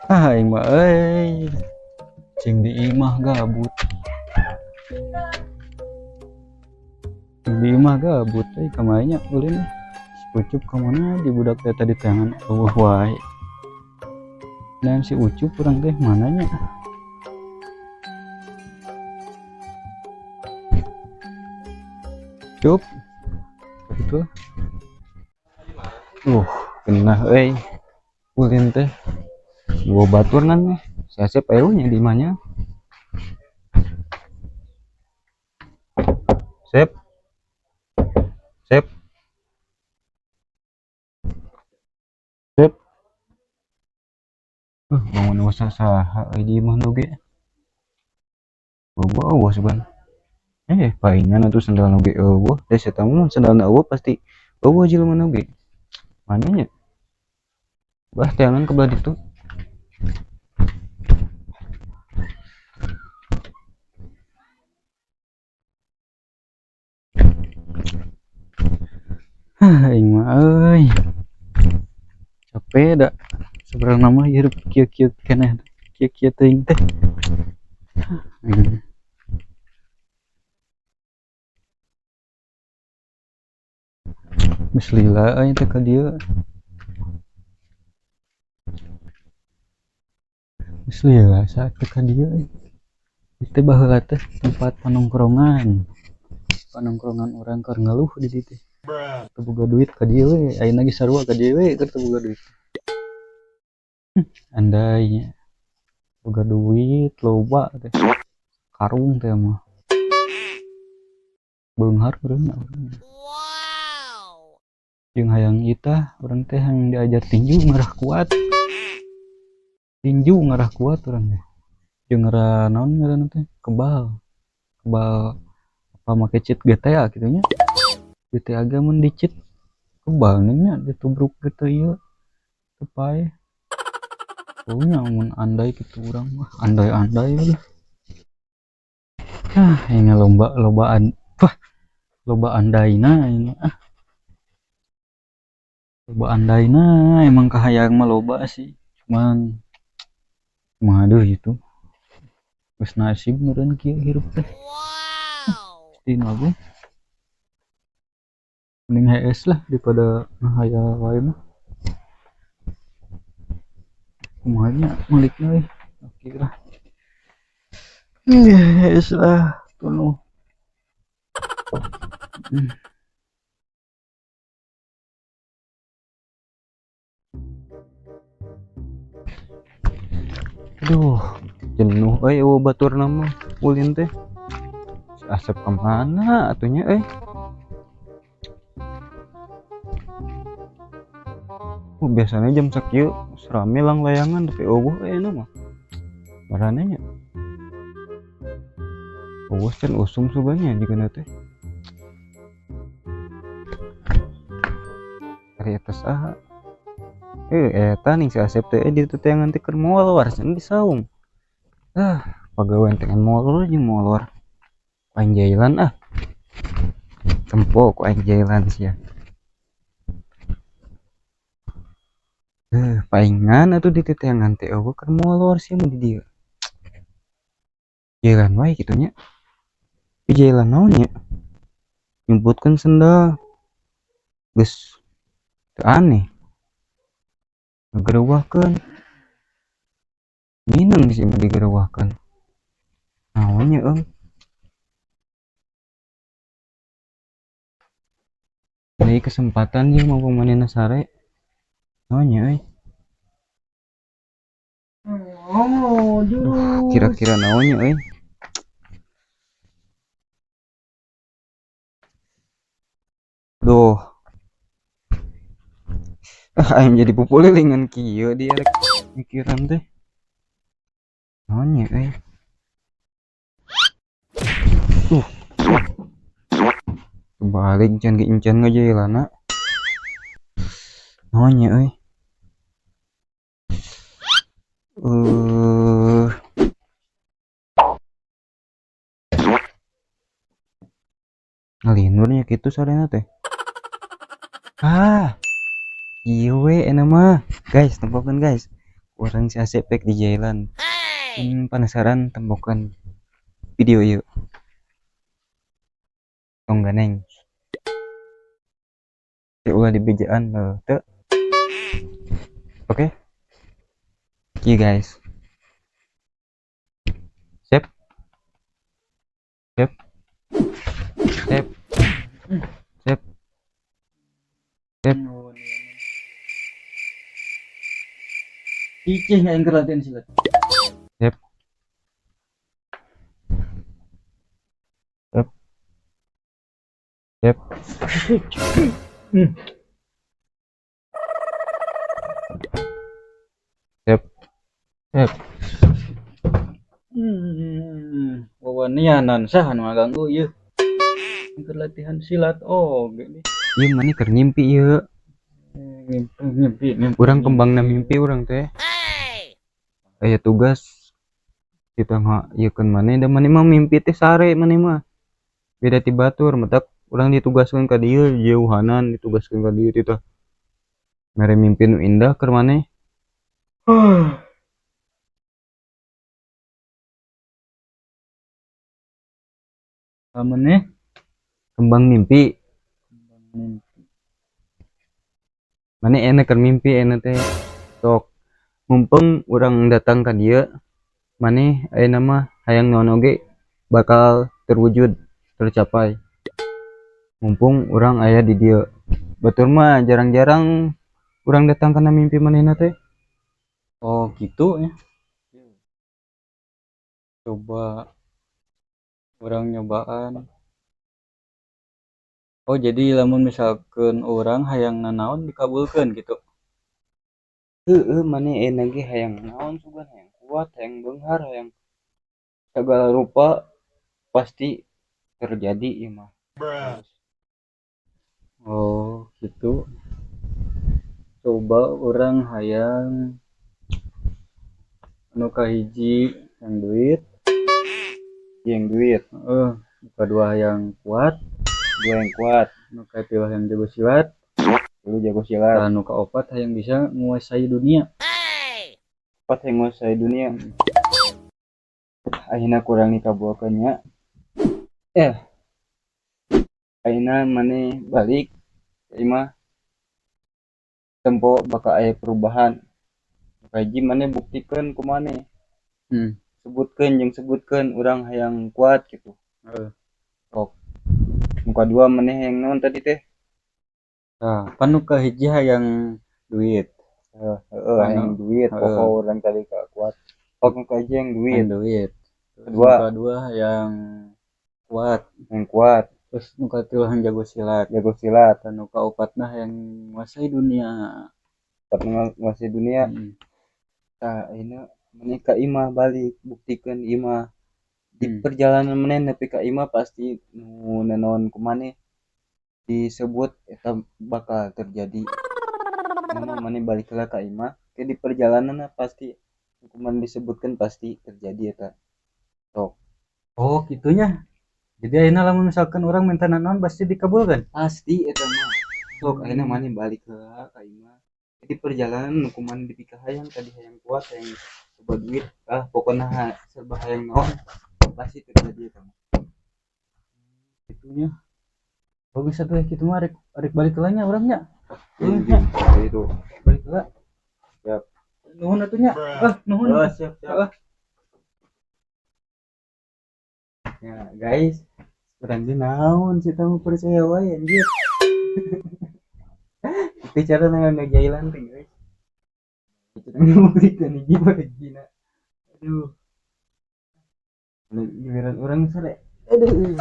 Ah, aing mah euy. Cing di imah gabut. Cing di imah gabut euy kamarinya ulin. Si Ucup ka mana di budak teh tadi tangan eueuh wae. Dan si Ucup urang teh mananya? Cup. Betul. Kena euy. Ulin teh. Gua baturnan nih. Si Asep eueuh nya di imahnya. Sep. Sep. Sep. Bangun usah saha euy di imah nu ge. Bobo eueuh sugan. Paingan atuh sendal nu ge eueuh. Teh eta mah sendalna eueuh pasti eueuh jelema nu ge. Mananya? Bah teangan ke belah ditu. Hah, aing mah euy. Capek da. Sebenarnya mah hirup kieu-kieu keneh, kieu-kieu teuing teh. Geus lila euy teh ka dieu. Geus lila saat teh ka dieu euy. Itu baheula teh tempat panongkrongan. Panongkrongan urang keur ngeluh di dieu teh. Teu boga duit ka dieu we, ayeuna ge sarua ka dieu we keur teu boga duit. Andai boga duit loba teh. Karung teh mah. Beunghar urang mah. Wow. Jeung hayang itah urang teh hayang diajar tinju ngarah kuat. Tinju ngarah kuat urang teh. Jeung ngarah naon ngaranna teh? Kebal. Kebal apa make cheat GTA kitu nya. GTA ge mun di cheat kebal nya ditubruk gitu ieu. Teu paeh. Pokoknya mun andai kitu urang mah, andai-andai lah. Ah, ini lomba lobaan. Wah, loba andaina ini ah. Loba andaina emang kahayang mah loba sih. Cuman kumaha deui itu. Geus nasib meureun kieu hirup teh. Wow. Pasti mah mending hees lah daripada ngahayal wae mah. Kumaha nya melikna euy. Oke lah. Hees lah tunuh. Aduh, jenuh euy eueuh baturna mah ulin teh. Si Asep ka mana atuh nya euy? Oh, biasanya jam sakieu rame lang layangan tapi eueuh euy anu mah. Marane nya. Eueuh can usum suganya jigana teh. Ari eta saha? Eta ning si Asep teh di ditu teh ngan teh keur molor cenah di saung. Ah, pagawean teh molor jeung molor. Aing jailan ah. Tempo ku aing jailan sia. Paingan atuh di teteangan teh eueuh keur molor sia mah di dieu. Jailan wae kitu nya. Tapi jailan naon nya? Nyebutkeun sendal. Geus teu aneh. Ngagerewahkeun. Mineng sih mah digerewahkeun. Naon nya eung? Ini kesempatan jeung mau pamanehna sare. Naon nya euy? Oh, Duh, kira-kira naon nya euy? Duh. Ah, aing jadi pupulilingan kieu dia rek mikiran teh. Naon nya euy? Kebalik can ge encan ngajailana. Naon nya euy? Ngalinurnya kitu sarena teh. Ah. Ieu we ena mah. Guys, tempokeun guys. Urang si Asep pek di jalan. Penasaran tempokeun video ieu. Tong ganeng. Teu ulah dibejaan teu. Oke. Kieu guys. Sip. Sip. Sip. Sip. Sip. Cicih aing keur latihan silat. Sip. Sip. Sip. Sip. Sip. Wawanianan saha nu ngaganggu ieu? Keur latihan silat oge nih. Ieu maneh keur ngimpi ieu. Ngimpi, ngimpi, ngimpi. Urang kembangna mimpi urang teh. Aya tugas kita ngaieukeun maneh da maneh mah mimpi teh sare maneh mah. Beda ti batur matak urang ditugaskeun ka dieu jauhanan ditugaskeun ka dieu teh. Mere mimpi nu indah keur maneh. Maneh kembang mimpi. Kembang mimpi. Maneh enak keur mimpi enak teh. Sok mumpung urang datang ka dieu maneh ayeuna mah hayang naon oge bakal terwujud tercapai. Mumpung urang aya di dieu. Batur mah jarang-jarang urang datang kana mimpi manehna teh. Oh gitu ya. Coba urang nyobaan. Oh jadi lamun misalkan urang hayang nanaon dikabulkeun gitu. Heeh, maneh enak ge hayang naon sugan, hayang kuat, hayang beunghar, hayang segala rupa pasti terjadi ieu mah. Oh gitu. Coba urang hayang anu kahiji hayang duit, Hayang duit. Heeh, nu kadua hayang kuat, dua yang kuat, nu katilu hayang jago silat, tilu jago silat, nu kaopat hayang bisa menguasai dunia. Empat hayang menguasai dunia. Ayeuna kurang dikabulkeun nya. Ayeuna maneh balik ka imah tempo bakal aya perubahan. Kahiji maneh buktikeun ku maneh. Sebutkeun jeung sebutkeun urang hayang kuat gitu. Heeh. Sok. Nu kadua maneh hayang naon tadi teh? Tah, pan nu kahiji hayang duit. Heeh, heeh, hayang Anu, duit, heeh. pokok urang tadi ka kuat. Pok nu kahiji hayang duit. Hayang duit. Terus Kedua. nu kadua hayang kuat. Hayang kuat. Terus nu katilu hayang jago silat. Jago silat. Dan nu kaopatna hayang menguasai dunia. Empat menguasai dunia. Tah, ayeuna maneh ka imah balik buktikeun imah. Di perjalanan maneh nepi ka imah pasti nu nanaon ku maneh disebut eta bakal terjadi. Mun maneh balik heula ka imah, ke di perjalanan pasti ku maneh disebutkeun pasti terjadi eta. Sok. Oh, kitunya. Jadi ayeuna lamun misalkan urang minta nanaon pasti dikabulkeun? Pasti eta mah. Sok ayeuna maneh balik heula ka imah. Di perjalanan nu ku maneh dipikahayang tadi hayang kuat, hayang loba duit, pokona serba hayang naon pasti terjadi eta mah. Kitunya. Bagus atuh kitu mah rek balik heula nya urang nya. Iya, nya. Itu. Balik heula. Siap. Nuhun atuh nya. Ah, nuhun. Oh, siap, siap. Ah. Ya, guys, urang ge naon sih tamu percaya wae anjir. Itu cara ngajailan teh, guys. Itu ngebuktikan hiji mah hijina. Aduh. Giliran urang sare. Aduh.